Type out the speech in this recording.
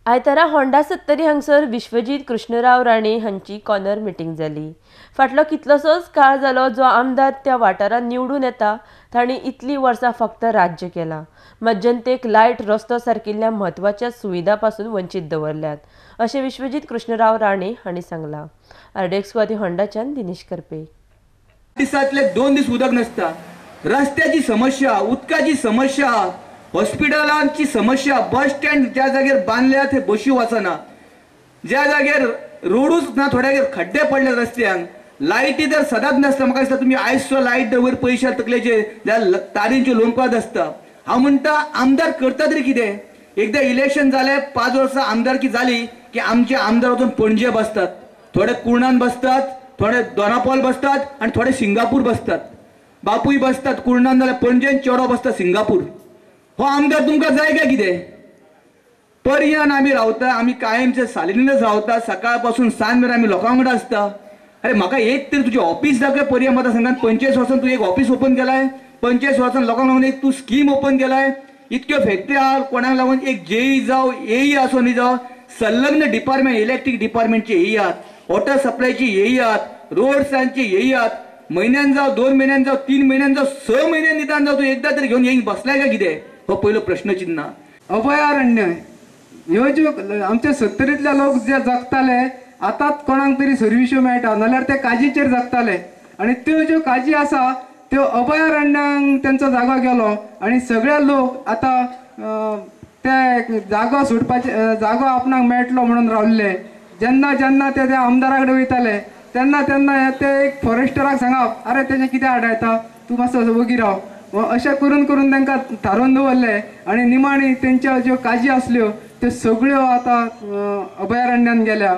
आयतारा होंडा सत्तरी हांगसर विश्वजीत कृष्णराव राणे हांची कॉर्नर मिटींग जाली. फाटलो कितलोसोच काळ जालो जो आमदार त्या वाठारांत निवडून येता तांणी इतलीं वर्सां फक्त राज्य केलां, मात जनतेक लायट, रस्तो सारकिल्ल्या म्हत्वाच्या सुविधा पासून वंचीत दवरल्यात अशें विश्वजीत कृष्णराव राणे हांणी सांगलां. आरडीएक्स स्वाती होंडाच्यान दिनेश करपे. दिसांतले 2 दीस उदक नासता, रस्त्याची समस्या, उदकाची समस्या, हॉस्पिटलांची समस्या, बस स्टँड ज्या जाग्यार बांदल्या ते बशी वचना, ज्या जाग्यार रोडूच ना, थोड्या खड्डे पडले रस्त्यांक, लायटी तर सदांच नासता. म्हाका दिसता तुमी आयज सुद्दां लायट जर वयर पयशे तकलेचे जाल्यार तारींच्यो लोंबपात आसता. हांव म्हणटा आमदार करता तरी कितें? एकदां इलेक्शन जालें, 5 वर्सां आमदारकी जाली की आमचे आमदार वचून पणजे बसतात, थोडे कुर्णान बसतात, थोडे दोनापावल बसतात आनी थोडे सिंगापूर बसतात. बापूय बसतात कुर्णान जाल्यार पणजेन, चेडो बसता सिंगापूर. हो आमदार तुमकां जाय काय कितें? पर्यान आमी रावता, आमी कायमचे सालिनीनच रावता, सकाळ पासून सांज मेरेन आमी लोकां वांगडा आसता. अरे म्हाका एक तरी तुजें ऑफिस दाखय पर्या मतदारसंघात. 45 वर्सां तूं एक ऑफिस ओपन केलाय, 45 वर्सां लोकांक लागून एक तूं स्कीम ओपन केलाय, इतक्यो फॅक्टरी आहा कोणाक लागून एक जेई जावं एई आसूं न्ही जावं संलग्न डिपार्टमेंट, इलेक्ट्रीक डिपार्टमेंटचे एई आहात, वॉटर सप्लायची एई आहात, रोड्सांची एई आहात. म्हयन्यान जावं, 2 म्हयन्यान जावं, 3 म्हयन्यान जावं, 6 म्हयन्यान निदान जावं, तूं एकदां तरी घेवन येवन बसलाय काय कितें? हो पयलो प्रश्नचिन्ह. अभयारण्य ह्यो ज्यो आमच्या सत्तरींतले लोक जे जगताले, आतांच कोणाक तरी सर्विश्यो मेळटा, नाल्यार ते काजीचेर जगताले आनी त्यो ज्यो काजी आसा त्यो अभयारण्यांक तेंचो जागो गेलो आनी सगळे लोक आतां ते जागो सुटपाचे, जागो आपणाक मेळटलो म्हणून रावल्ले. जेन्ना जेन्ना ते त्या आमदारा कडेन वयताले तेन्ना तेन्ना ते एक फॉरेस्टराक सांगप, अरे तेजें कितें आडायता तूं, मातसो वगी राव, अशें करून करून तांकां थारोवन दवरले आनी निमाणी तेंच्यो ज्यो काजी आसल्यो त्यो सगळ्यो आतां अभयारण्यान गेल्या.